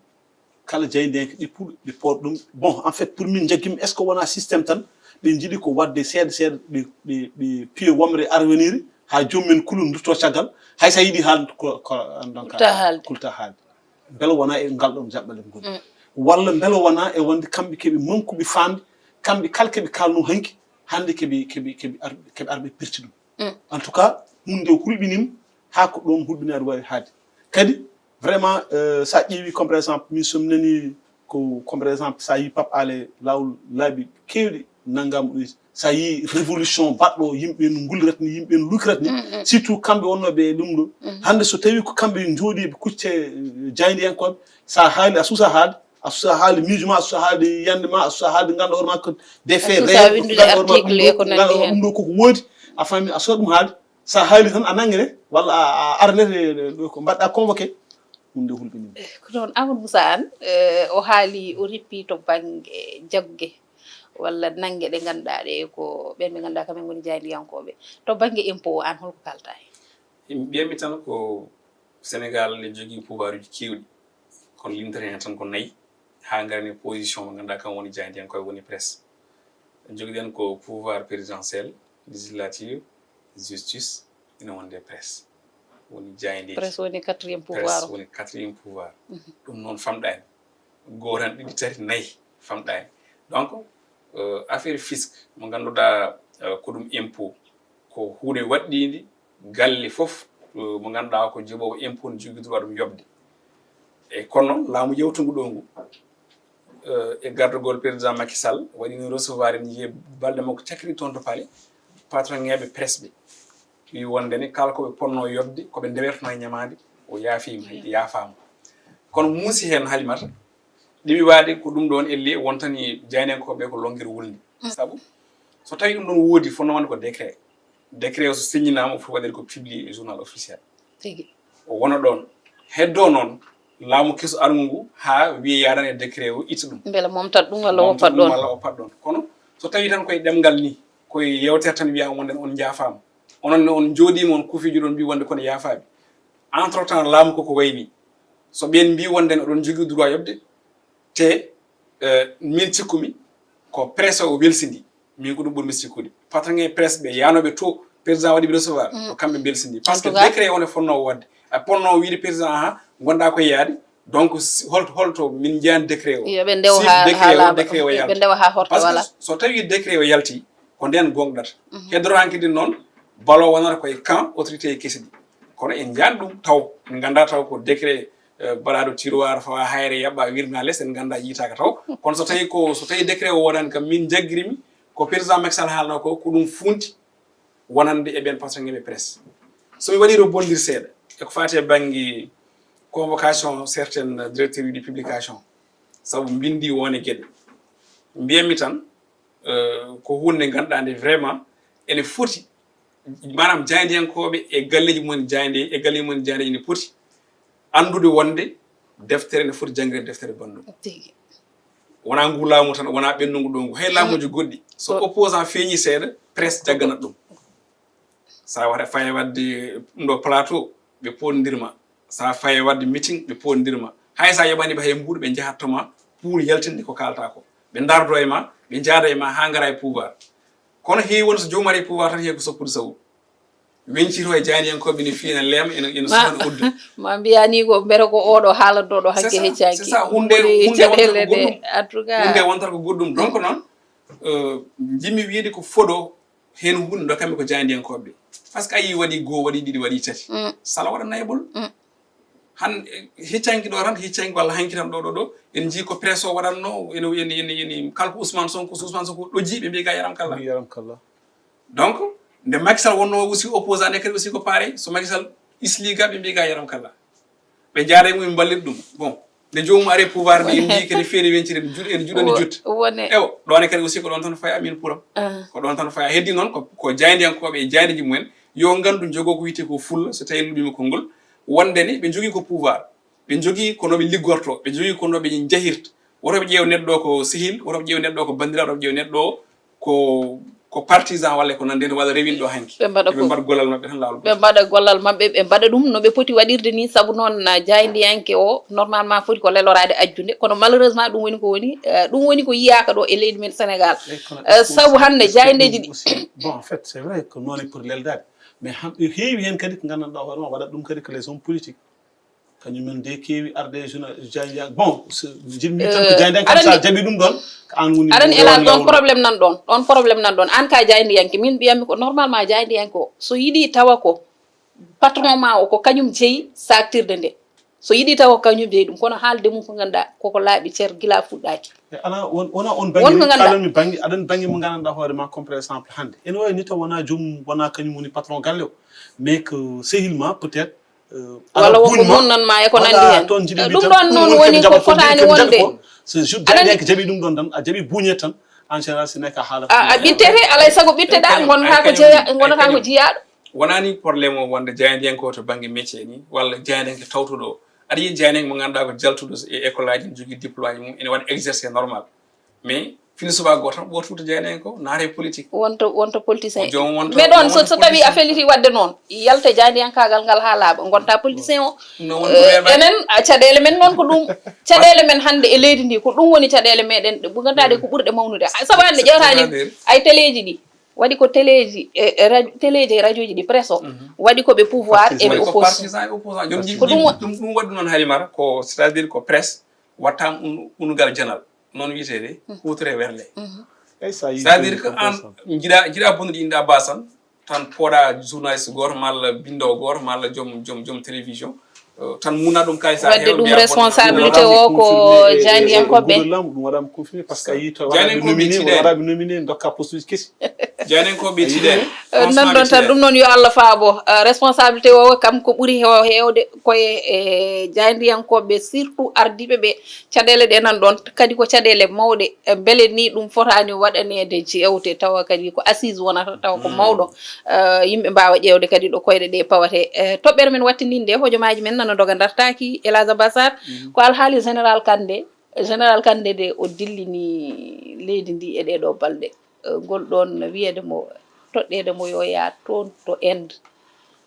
kala jaayndiyanke ɓe puɗo, ɓe poot ɗum. Bon, en fait, pour min, njaggimi, est ce que wonaa système tan, ɓe njiɗi ko waɗde seeɗa seeɗa, ɓe, ɓe, ɓe piye wamre arweniri, haa joom men kulu dutto caggal, hay so a yiɗi haalde ko, ko, donc, kulta haalde. Kulta haalde. Mbele wonaa e ngal ɗoon jaɓɓal ɓe ngoni? Walla mbele wonaa e wonde kamɓe keɓe mankuɓe faamde, kamɓe kala keɓe kaalnoo hanki, hannde keɓe, keɓe, keɓe ar-, keɓe arɓe pirti ɗum? En tout cas, huunde nde hulɓiniima haa ko ɗoon hulɓinaade waawi haade. Kadi, vraiment, euh, so a ƴeewi, comme par exemple, min so mi nani ko, comme par exemple, so a yii Pape Alé, laawol laabi keewɗi nanngaama ɗum. So a yii révolution baɗɗo, yimɓe no ngullirata ni, yimɓe no luukirata ni, surtout kamɓe wonnooɓe e ɗum ɗo. Hannde so tawii ko kamɓe njooɗiiɓe kucce, eh, jaayndiyankooɓe, so a haali, a suusa haalde, a suusa haalde miijo ma, a suusa haalde yiyannde ma, a suusa haalde ngannduɗaa hoore ma ko des faits réels, ngannduɗaa hoore ma ɗum ɗo, ngannduɗaa hoore ɗum ɗo koko woodi, a faami, a suusa ɗum haalde. So a haali tan, a nanngete walla a, a arnete ɗo ko mbaɗɗaa convoqué, ɗum nde hulɓiniima. Eh, ko noon, Amadou Moussa Anne, eh, o haali, o rippi to bannge jagge walla nannge ɗe ngannduɗaa ɗe ko ɓeen ɓe ngannduɗaa kamen ngoni jaayndiyankooɓe. To bannge impôt o, aan holko kaaltaa heen? Mbiyatmi tan ko Sénégal ne jogii pouvoir uji keewɗi, kono limtata heen tan ko nayi, haa ngaren e position mo ngannduɗaa kam woni jaayndiyankooɓe, woni presse. Jogiɗen ko pouvoir présidentiel, législature, justice, ina wonde presse. Woni jaayndeeji. Presse woni quatrième pouvoir. Presse woni quatrième pouvoir. Ɗum noon famɗaani. Gooto tan, ɗiɗi, tati, nayi famɗaani. Donc, euh, affaire fisc mo ngannduɗaa, euh, ko ɗum impôt, ko huunde waɗɗiinde galle fof, euh, mo ngannduɗaa ko joɓoowo impôt ne jogii droit ɗum yoɓde. E kono noon, laamu yawtungu ɗo ngu, eh, e gardagol président Macky Sall, waɗi no recevoir en, yiye balɗe makko cakkiti toon to palais, patron ŋeeɓe presse ɓe. Wi wonde ne kala ko ɓe ponno yoɓde, ko ɓe ndewertano e ñamaande, o yaafiima, yaafaama. Kono muusi heen Halimata, ɗiɓi waade ko ɗum ɗoon elli wontani jaayndiyankooɓe ko lonngere wulnde. Sabu so tawi ɗum ɗoon woodi, fotnoo wonde ko décret. Décret o so signinaama, o foti waɗeede ko publié e journal officiel. Tigi. O wona ɗoon. Heddoo noon laamu keso arngu ngu haa wiye yaadan e décret o, itta ɗum. Mbele momtat ɗum walla woppat ɗoon. Walla woppat ɗoon. Kono so tawii tan koye ɗemngal nii, koye yeewtere tan wiyaama wonde on njaafaama. Onon ne on njooɗiima, on kuufiijo ɗoon mbii wonde kono yaafaaɓe. Entre temps, laamu ko ko wayi nii. So ɓeen mbii wonde ne oɗon njogii droit yoɓde, te, eh, min cikkumi ko presse o welsindi. Min ko ɗum ɓurmi sikkude. Patron e presse ɓe yaanooɓe to président waɗi ɓe recevoir, ko kamɓe mbelsindi. Par ce que décret o ne fotnoo waɗde. A fotnoo wiide président, aha, ngonɗaa koye yaade. Donc, si, holto, holto min njiyan décret o? Yo ɓe ndewo haa, décret o, haa laaɓa, décret o yalta. Ɓe ndewa haa horta. Parce que wala so tawi décret o yalti, ko ndeen gooŋɗata. Heddoro hanki din noon, balo wonata koye camp autorité e kesi ɗi. Kono en njiyan ɗum taw, en nganndaa taw ko décret, eh, baɗaaɗo tiroir, fawa hayre, yaɓɓa, wirna les, en nganndaa, yiitaaka taw. Kono so tawi ko, so tawi décret o wonani kam, min njaggirimi ko président Macky Sall haalno ko, ko ɗum funti wonande e ɓen patron e presse. So mi waɗi rebondir seeɗa e ko faati e bannge convocation certaines directeurs de publication, sabu mbindi wone geɗe, mbiyatmi tan, eh, ko huunde nde ngannduɗaa nde vraiment ene foti, maanaam jaayndiyankooɓe e galleeji mumen jaaynde, e galleeji mumen jaaynde ene poti anndude wonde deftere ene foti janngirde deftere banndum. Tigi. Wonaa ngu laamu tan, wonaa ɓennungu ɗo ngu. Hay laamuuji goɗɗi, so opposant feeñi seeɗa, presse jagganat ɗum. So a waɗa faye waɗde ɗum ɗo plateau, ɓe poondirma. So a faye waɗde meeting, ɓe poondirma. Hay so a yoɓani ɓe hay mbuuɗu, ɓe njahat to ma pour yaltinde ko kaalta ko. Ɓe ndardo e ma, ɓe njaada e ma haa ngara e pouvoir. Kono heewi won so joomum ari e pouvoir tan heewi ko soppude sabu. Weñcito e jaaniyankooɓe ene fiina leema, ene, ene suhana udda. Ma mbiya ni ko mbere ko oɗo haalanɗo ɗo hakke heccaaki. C'est ça, hunde, hunde wonta ko goɗɗum. En tout cas. Hunde wonta ko goɗɗum. Donc noon, euh, njimmi wiide ko fodo heen hunde dokkami ko jaaniyankooɓe. Parce que a yii waɗi goo, waɗi ɗiɗi, waɗi tati. Mm. Sala waɗa nayaɓol. Mm. Han, eh, heccanki ɗo tan, heccanki walla hanki tan ɗo, ɗo, ɗo. En njii ko presse o waɗatno, ene, ene, ene, ene, kala ko Ousmane Sonko, so Ousmane Sonko ɗojji, ɓe mbiyi ga yaram kala. Yaram kala. Donc, nde Macky Sall wonno aussi opposant, nde kadi aussi ko pareil. So Macky Sall isli ga, ɓe mbiyi ga yaram kala. Ɓe jaara e mum, ɓe mballita ɗum. Bon, nde joomum ari e pouvoir nde, en njii kadi feere weñciri, en juuɗ-, en juuɗani juutte. Wone. Ewo, ɗon e kadi aussi ko ɗon tan faya min puram. Ah. Ko ɗon tan faya. Heddi noon ko, ko jaayndiyankooɓe e jaayndeeji mumen. Yo nganndu jogoo ko wiyetee ko fulla, so tawii luɓiima konngol. Wonde ni ɓe njogii ko pouvoir. Ɓe njogii ko no ɓe liggortoo. Ɓe njogii ko no ɓe njahirta. Woto ɓe ƴeew neɗɗo ko sehil, woto ɓe ƴeew neɗɗo ko banndiraaɗo, woto ɓe ƴeew neɗɗo ko, ko partisan walla ko nanndi heen, walla rewinɗo hanki. Ɓe mbaɗa ko, mbaɗa gollal maɓɓe tan laawol. Ɓe mbaɗa gollal maɓɓe, ɓe mbaɗa ɗum no ɓe poti waɗirde ni, sabu noon, ah, jaayndiyanke o, normalement, foti ko leloraade ajjunde, kono malheureusement, ɗum woni ko woni, eh, ɗum woni ko yiyaaka ɗo e leydi men Sénégal. Eyi, kono eh, est-ce que sabu aussi, hannde est-ce que jaayndiji ɗum ɗi aussi, bon, en fait, c'est vrai que noon e poti leldaade, mais han-, heewi heen kadi ko nganndanɗaa hoore ma waɗat ɗum kadi ko les hommes politiques. Kañum en de keewi arde e journal, jaayndiyan-, bon, so, jiɗmi tan ko, eh, jaayndiyan kam, aɗa sa andi, jaɓi ɗum ɗon, ko an woni aɗa andi, ɗon hélas, ɗon lawol. Problème nan ɗon, ɗon problème nan ɗon. An ka jaayndiyanke, min mbiyammi ko normalement jaayndiyanke o, so yiɗi tawa ko patron ma o, ko kañum jeyi saktirde nde. So yiɗi tawa ko kañum jeyi ɗum, kono haalde mum ko ngannduɗaa koko laaɓi cer gila fuɗɗaaki. E ala, won-, wona on bannge, won ko ngannduɗaa, kalanmi bannge, aɗa andi bannge mo nganndanɗaa hoore ma, comme par exemple hannde. Ene wawi ni taw wona joomum, wona kañum woni patron galle o. Mais que sehil ma peut-être, euh, walla won ko buun ma, mun nan ma e ko nanndi heen. Toon jiɗi, eh, ɗum tan, ɗon ɗum noon woni ko fotaani wonde. So jour aɗa andi, jaayndiyanke jaɓi ɗum ɗon tan, a jaɓi buuñe tan, en général, so neka haala a, a ɓittete, alay sago ɓitteɗaa, ngonata ko jeya-, ngonata ko jiyaaɗo. Wonaa ni problème o wonde jaayndiyanke o to bannge métier ni, walla jaayndiyanke tawtuɗo o. Aɗa yiya jaayndiyanke mo ngannduɗaa ko jaltuɗo e école aji, ne jogii diplôme aji mum, ene waɗa exercer normal. Mais fini subaka gooto tan ɓootude jaayndiyanke o, naata e politique. Wonto, wonto politicien. O joom wonto, mais ɗon, wonto so, so tawi a politicien. Feliti waɗde noon, yalta jaayndiyankaagal ngal haa laaɓa, ngonta politicien o. No woni ko, eh, weeɓaani. Enen, a, caɗeele men noon ko ɗum. Caɗeele men hannde e leydi ndi, ko ɗum woni caɗeele meɗen, ɗe ngannduɗaa ɗe ko ɓurɗe mawnude. Sabu hannde ƴeewtaani, c'est-à-dire, ay teleeji ɗi. Waɗi ko teleeji e, e radio, teleeji e radioji ɗi, presse o. Mhm. Waɗi ko ɓe pouvoir e ɓe opposition. Waɗi ko partisan e opposant. Joom jiɗi ko ɗum wa- ɗum, ɗum waɗi noon Halimata, ko, c'est-à-dire ko presse watta un-, unugal janal. Noon wiyetee de, mhm, huutre werle. Mhm. Eyi, sa yii, c'est-à-dire que an, jiɗa, jiɗa bonnude innde Abbas tan, tan pooɗa journaliste gooto, malla binndoowo gooto, malla joom, joom, joom télévision. Eh, tan muna ɗum kay sa waɗde heewɓe ɗum mbiya responsabilité o ko jaayndiyankooɓe. Ɗum waɗaama confirmé parce que a yii to waɗaaɓe nominé, waɗaaɓe nominé, ndokka poste uji kesi. Jaayndiyankooɓe tiiɗaani. Eh, nan ɗon tan, ɗum noon yo Allah faabo. Eh, responsabilité o kam ko ɓuri heew-, heewde koye, eh, jaayndiyankooɓe, surtout ardiiɓe ɓe. Caɗeele ɗe nan ɗon kadi ko caɗeele mawɗe. Eh, mbele ni ɗum fotaani waɗaneede jeewte tawa kadi ko assise wonata tawa ko mawɗo. Eh, yimɓe mbaawa ƴeewde kadi ɗo koyɗe ɗe pawate. Eh, toɓɓere men wattindinde hojomaaji men nana doga dartaaki. Elhadj Abbas Sarr, ko alhaali Général Kandé. Général Kandé de o dillini leydi ndi e ɗee ɗoo balɗe. Eh, ngol ɗoon wiyeede mo, toɗɗeede mo yo yaah toon to Inde,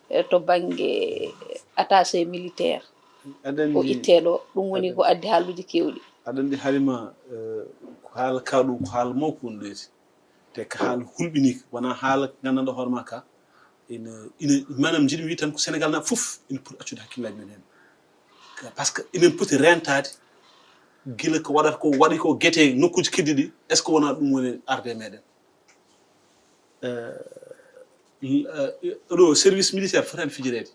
eh, to bannge attaché militaire. Aɗa andi, o ittee ɗo, ɗum woni ko addi haalluuji keewɗi. Aɗa andi Halima, eh, ko haala ka ɗo, ko haala mawko woni ɗo ete. Te ko haala hulɓiniika, wonaa haala nganndanɗo hoore ma ka. Ina, ina, maanaam, njiɗmi wiide tan ko Senegal naaɓe fof ina poti accude hakkillaaji mum heen. Ka, parce que enen poti reentaade gila ko waɗata ko, waɗi ko gete nokkuuji keddiiɗi, est-ce que wonaa ɗum woni arde meɗen? Eh, l-, eh, ɗo service militaire fotaani fijireede.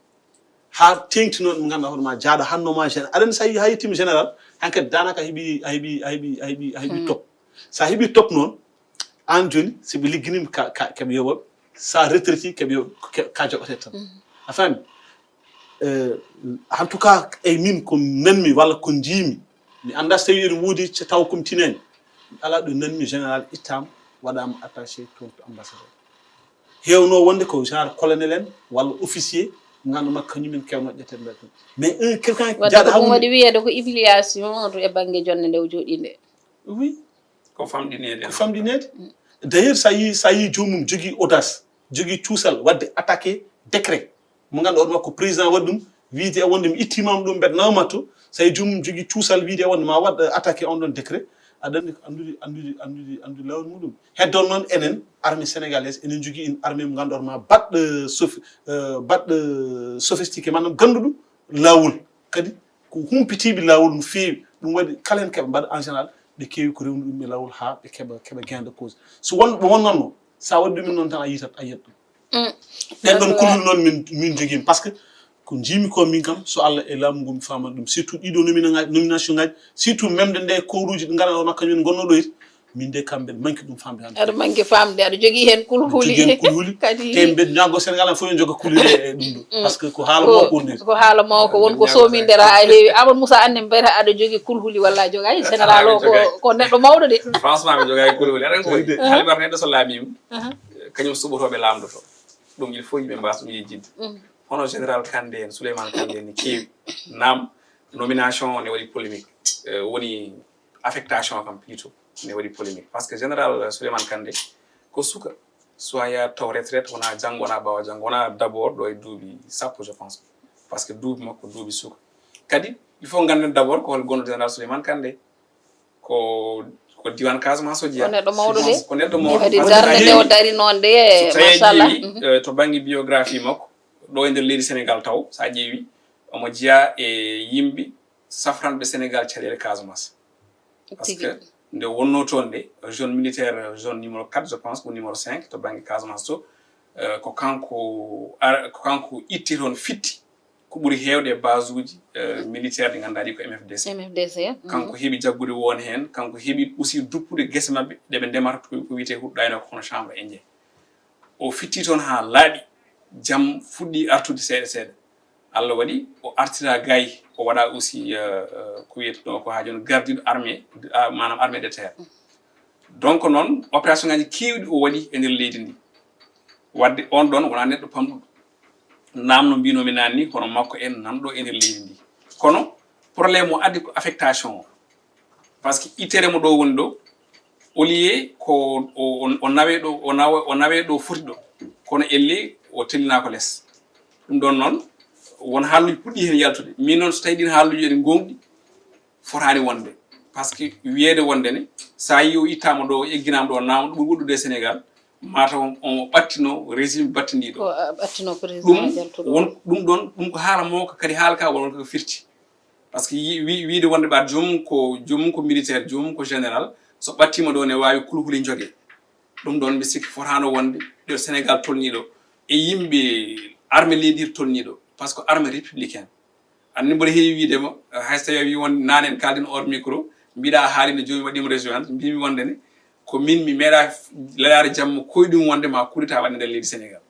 Haa teeŋti noon mo ngannduɗaa hoore ma jaaɗo, hanno ma général. Aɗa andi so a yi-, haa yettiima général, hankadi daanaka a heɓi, a heɓi, a heɓi, a heɓi, a heɓi top. So a heɓi top noon, aan jooni, so ɓe ligginiima ka, ka, keɓe yoɓa, so a retraité keɓe yoɓa, ke-, ka joɓatee tan. A faami? Eh, en tout cas, eyi min ko nanmi walla ko njiimi, mi anndaa so tawii ene woodi ca-, taw ko mi tinaani. Mi alaa ɗo nanmi général ittaama, waɗaama attaché toon to ambassadeur. Heewno wonde ko genre colonel en walla officier, nganndu makko kañum en keewno ƴetteede mbeɗa ɗum. Mais un quelqu'un wadde jaaɗo ko ɗum haɓude waɗi wiyeede ko humiliation to e bannge jonnde nde o jooɗii nde. Oui, ko famɗineede ko famɗineede. D'ailleurs, so a yii, so a yii joomum jogii audace, jogii cuusal waɗde attaqué décret mo ngannduɗaa hoore makko président waɗi ɗum, wiide e wonde mi ittiima ɗum, mbeɗa nawma to. So a yii joomum jogii cuusal wiide e wonde ma waɗ attaqué on ɗon décret, aɗa anndi ko anndude, anndude, anndude, anndude laawol muɗum. Heddo noon enen armée sénégalaise, enen njogii une armée mo ngannduɗaa hoore ma baɗɗo sofi-, euh, baɗɗo sophistiqué, maanaam gannduɗo laawol, kadi ko humpitiiɓe laawol no feewi. Ɗum waɗi kala heen keɓa mbaɗa en général, ɓe keewi ko rewnude ɗum e laawol haa ɓe keɓa, keɓa gain de cause. So won, ɓe wonnanno, so a waɗi ɗum noon tan a yitat, a yiyat ɗum. Ɗen ɗon kulhuli noon min, min njogiima, par ce que ko njiimi ko min kam, so Allah e laamu ngu mi faama ɗum, surtout ɗiɗo nomina-, nomination ngaji, surtout memde nde kowruuji ɗi ngannduɗaa hoore makko kañum en ngonnoo ɗo, min de kam mbeɗa manque ɗum faamde hannde. Aɗa manque faamde, aɗa jogii heen kulhuli. Jogii heen kulhuli. Kadi te mbeɗa ñaago Sénégal en fof yo jogo kulhuli e ɗum ɗo, par ce que ko haala mawko woni. Ko haala mawko won ko soomindera a heewi. Amadou Moussa, anne mbiyata aɗa jogii kulhuli walla a jogaay? Général o ko, ko neɗɗo mawɗo de. Franchement mi jogaay kulhuli, aɗa anndi ko waɗi. Haalibar neɗɗo so laamiima, kañum suɓotooɓe laamdoto. Ɗum il faut yimɓe mbaasa ɗum yejjinde. Hono général Kandé en, Souleymane Kandé en, ne keewi. Naam, nomination ne waɗi polémique. Euh, woni affectation kam plutôt ne waɗi polémique, par ce que général Souleymane Kandé ko suka, so a yahat taw retraite wona janngo, wona ɓaawo janngo, wona d'abord ɗo e duuɓi sappo, je pense, par ce que duuɓi makko duuɓi suka. Kadi il faut ngannden d'abord ko hol gonɗo général Souleymane Kandé. Ko, ko diiwaan Casamance o jeyaa. Ko neɗɗo mawɗo de. Ko neɗɗo mawɗo. Kadi darnde nde o dari noon de, so tawii a machallah. Ƴeewi, eh, to bannge biographie makko ɗo e nder leydi Sénégal taw, so a ƴeewi, omo jeyaa e yimɓe safranɓe Sénégal caɗeele Casamance. Par ce que nde wonnoo toon nde, zone militaire, zone numéro quatre, je pense, ou numéro cinq, to bannge Casamance to, eh, ko kanko ar-, ko kanko itti toon fitti ko ɓuri heewde e base uji, eh, militaire ɗi ngannduɗaa ɗi ko M F D C. M F D C. Kanko heɓi jaggude won heen, kanko heɓi aussi duppude gese maɓɓe ɗe ɓe ndemata ko, ko wiyetee huɗo aynooko hono chambre indien. O fitti toon haa laaɓi, jam fuɗɗi artude seeɗa seeɗa. Allah waɗi o artira gay, o waɗa aussi, eh, eh, ko wiyetee ko haa jooni gardiiɗo armée, ah, maanaam armée de terre. Donc noon opération ngaji keewɗi o waɗi e nder leydi ndi. Wadde on ɗon wonaa neɗɗo pamɗuɗo. Naam no mbinomi naanni, hono makko en nanɗo e nder leydi ndi. Kono problème o addi ko affectation o. Par ce que ittere mo ɗo woni ɗo, au lieu ko o, o, o nawe ɗo, o nawa, o nawe ɗo foti ɗo. Kono elle o tellinaako les. Ɗum ɗon noon, won haalluji puɗɗi heen yaltude. Min noon so tawi ɗin haalluji ene ngoongɗi, fotaani wonde. Par ce que wiyeede wonde ne, so a yii o ittaama ɗo, o egginaama ɗo, naamno ɗum ɓuri woɗɗude e Sénégal, mataw omo ɓattino régime battindiiɗo. Ko, ah, ɓattino président jantuɗo. Ɗum won, ɗum ɗon, ɗum ko haala mawka, kadi haala ka won ko firti. Par ce que yi-, wi-, wiide wonde ɓaade joomum ko, joomum ko militaire, joomum ko général, so ɓattiima ɗo ne waawi kulhuli njoge. Ɗum ɗon mi sikki fotaano wonde ɗo Sénégal tolniiɗo, e yimɓe armée leydi tolniiɗo, par ce que armée républicaine. Anndi mboɗo heewi wiide ma, hay so tawi a wii won nane en kaalden hors micro, mbiɗa a haali no joomum waɗi mo rejoindre, mbimi wonde ne, ko min mi meeɗa lelaade jamma koyɗum wonde ma coup d'État waɗe nder leydi Sénégal.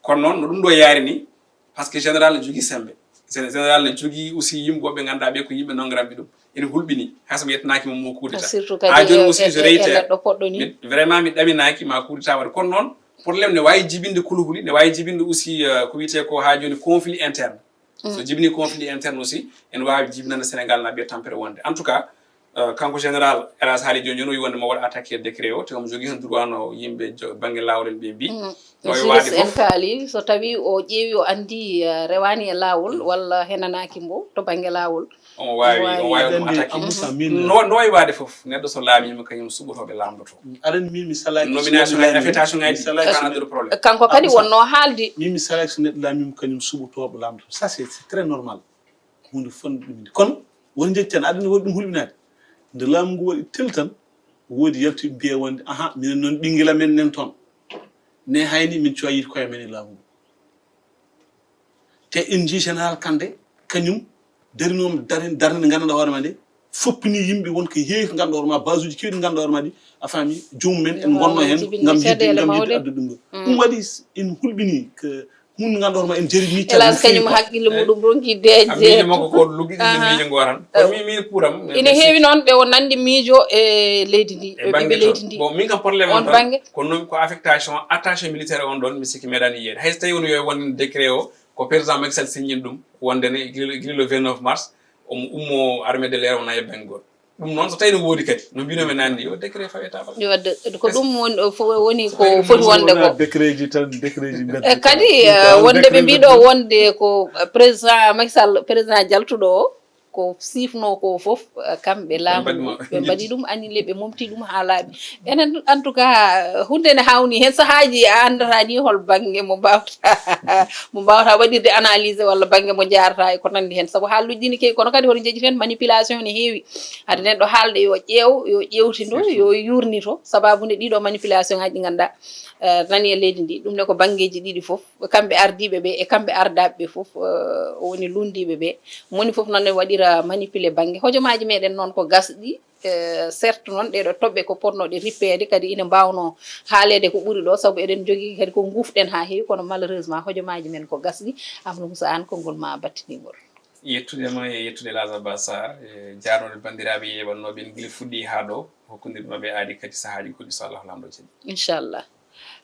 Kono noon no ɗum ɗo yaari ni, par ce que général ne jogii sembe. Gén-, général ne jogii aussi yimɓe woɓɓe ngannduɗaa ɓe ko yimɓe nanngoraaɓe ɗum. Ene hulɓini, hay so mi yettanaaki mo mo coup d'État. Surtout kadi haa jooni e, aussi e, je e, e réitère. Neɗɗo poɗɗo ni. Mi, vraiment mi ɗaminaaki ma coup d'État waɗe. Kono noon problème ne waawi jibinde kulhuli, ne waawi jibinde aussi, euh, ko wiyetee ko haa jooni conflit interne. So jibini conflit interne aussi, ene waawi jibinande Sénégal na ɓe tampere wonde. En tout cas, euh, kanko général Elas haali jooni jooni o wi wonde mo waɗa attaqué décret o, te omo jogii heen droit no yimɓe jo-, bannge laawol en ɓe mbi. No wawi waade fof. En kaali, so tawi o ƴeewi o anndi, euh, rewaani e laawol walla henanaaki mbo to bannge laawol. Omo waawi, omo waawi ɗum attaqué. No, no wawi waade fof. Neɗɗo so laamiima kañum suɓotooɓe laamdoto. Aɗa anndi min mi salaaki. Nomination ngaji, affectation ngaji, mi salaaki. Problème. Kanko kadi wonno haalde. Min mi salaaki so neɗɗo laamiima kañum suɓotooɓe laamdoto. Ça c'est, c'est très normal. Huunde fonde ɗum inde. Kono won njetti tan, aɗa anndi woodi ɗum hulɓinaade. Nde laamu ngu waɗi tel tan, woodi yaltuɓe mbiya wonde, aha, minen noon ɓinngel amen nen toon. Ne hayni min cuwa yiide koye amen e laamu ngu. Te en njii général Kandé, kañum darinooma darnde, darnde nde nganndanɗaa hoore ma nde, foppini yimɓe won ko heewi ko nganndanɗaa hoore ma, base uji keewɗi nganndanɗaa hoore ma ɗi, a faami, joomum en, en ngonno heen ngam yiɗde, ngam yiɗde addude ɗum ɗo. Ɗum waɗi en hulɓinii ko hunde nganndanɗaa hoore ma en jari miijaade. Elas kañum haqqille muɗum ronki deeƴde. Miijo makko ko luggiɗinde miijo ngo tan. Kono min, min kuuram. Ine heewi noon ɓe o nanndi miijo e leydi ndi, e ɓiɓɓe leydi ndi. Bon, min kam problème am tan ko non ko affectation, attaché militaire on ɗon, mi sikki meeɗaani yiyeede. Hay so tawi woni yo won décret o, ko président Macky Sall signini ɗum, wonde ne gila, gila le vingt-neuf mars, omo ummo armée de l'air, wona e Bangol. Ɗum noon so tawi no woodi kadi, no mbinomi naanni, yo décret fawe tabal. Yo de-, ko ɗum woni, o fo-, woni ko Tawi ɗum foti noon wonde wona ko. Décret ji tan, décret ji mbedda E tan, kadi ɗum eh, tawa wonde ɓe décret mbiɗo mbedda. Wonde ko eh, président Macky Sall, président jaltuɗo o, ko sifno ko fof eh, kamɓe laamu mbaɗi ngu, mo- ɓe mbaɗi ɗum annulé, ɓe momti ɗum haa laaɓi. Enen en tout cas eh, hunde ne hawni heen, sahaaji a anndata ni hol bannge mo mbawta mo mbawta waɗirde analyse walla bannge mo jarata e ko nanndi heen, sabu haalluuji ɗi ne keewi, kono kadi hoto njeejiten manipulation ne heewi. Hade neɗɗo haalde yo ƴeew, yo ƴeewtindo, yo yuurnito, sababu nde ɗiɗo manipulation ngaji ɗi ngannduɗaa eh, nani e leydi ndi. Ɗum ne ko banngeeji ɗiɗi fof, kamɓe ardiiɓe ɓe e kamɓe ardaaɓe ɓe fof eh, woni lunndiiɓe ɓe. Moni fof noon ne waɗira manipulé bannge. Hojomaaji meɗen noon ko gasɗi, eh, certes noon ɗeɗo toɓɓe ko potnoɗe rippeede, kadi ina mbawno haaleede ko ɓuri ɗo, sabu eɗen njogii kadi ko nguufɗen haa heewi, kono malheureusement hojomaaji men ko gasɗi. Amadou Moussa, aan konngol ma battiningol. Yettude ma e yettude El Hadj Abbas Sarr, e jarnude banndiraaɓe yeeɓannooɓe en gila fuɗɗi haa ɗo, hokkondirde maɓɓe aadi kadi sahaaji goɗɗi so Allah laamɗo jaɓi. Inchallah.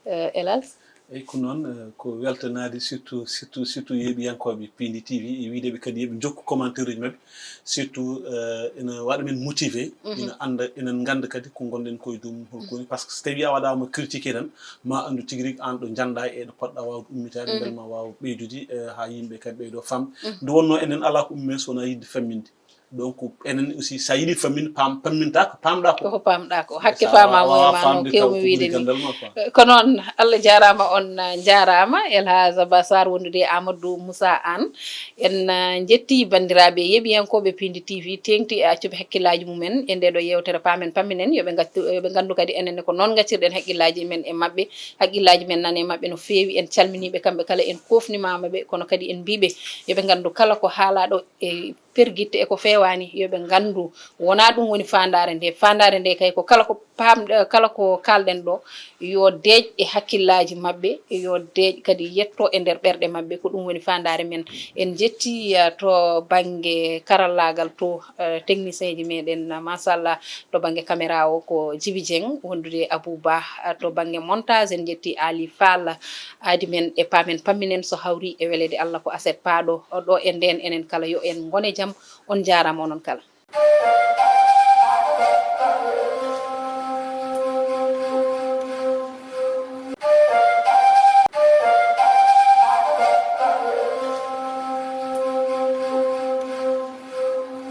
Eh, El Hadj? Eyyi, ko noon, eh, ko weltanaade surtout, surtout, surtout yeeɓiyankooɓe Pindi T V, e wiide ɓe kadi yoɓe njokku commentaire uji maɓɓe, surtout eh, ina waɗa men motivé, ina annda, ina ngannda kadi ko ngonɗen koye dow mum holko woni, par ce que so tawi a waɗaama critiqué tan, ma anndu tigi rigi aan ɗo njanɗa e ɗo poɗɗa waawde ummitaade, mbele ma waaw ɓeydude eh, haa yimɓe kadi ɓeydo fam. Nde wonno enen alaa ko ummi men so wonaa yiɗde famminde. Donc enen aussi so a yiɗi fammin, pam, pamminta ko pamɗa ko. Koko pamɗa ko. Hakke faama woni ma no kewmi wiide ni. Ko noon, Allah jaaraama, on njaaraama, El Hadj Abbas Sarr wondude e Amadou Moussa Anne. En eh, njetti banndiraaɓe yeeɓiyankooɓe Pindi T V, teeŋti e accuɓe hakkillaaji mumen e ndee ɗo yeewtere. Paamen pamminen, yo ɓe ngaccu, yo ɓe nganndu kadi enen ne ko noon ngaccirɗen hakkillaaji men e maɓɓe. Hakkillaaji men nana e maɓɓe no feewi. En calminii ɓe kamɓe kala, en koofnimaama ɓe, kono kadi en mbiyii ɓe yo ɓe nganndu kala ko haalaaɗo e pergitte e ko feewaani, yo ɓe nganndu wonaa ɗum woni faandaare nde. Faandaare nde kay ko kala ko paam-, kala ko kaalɗen ɗo, yo deeƴ e hakkillaaji maɓɓe, yo deeƴ kadi yetto e nder ɓerɗe maɓɓe. Ko ɗum woni faandaare men. En njettii eh, to bannge karallaagal to eh, technicien ji meɗen, machallah, to bannge caméra o ko Djiby Dieng, wondude e Abou Ba, eh, to bannge montage en njettii Ali Fall, aadi men e paamen pamminen so hawri e weleede Allah ko aset paaɗo ɗo e ndeen enen kala yo en ngone jam, on njaaraama onon kala.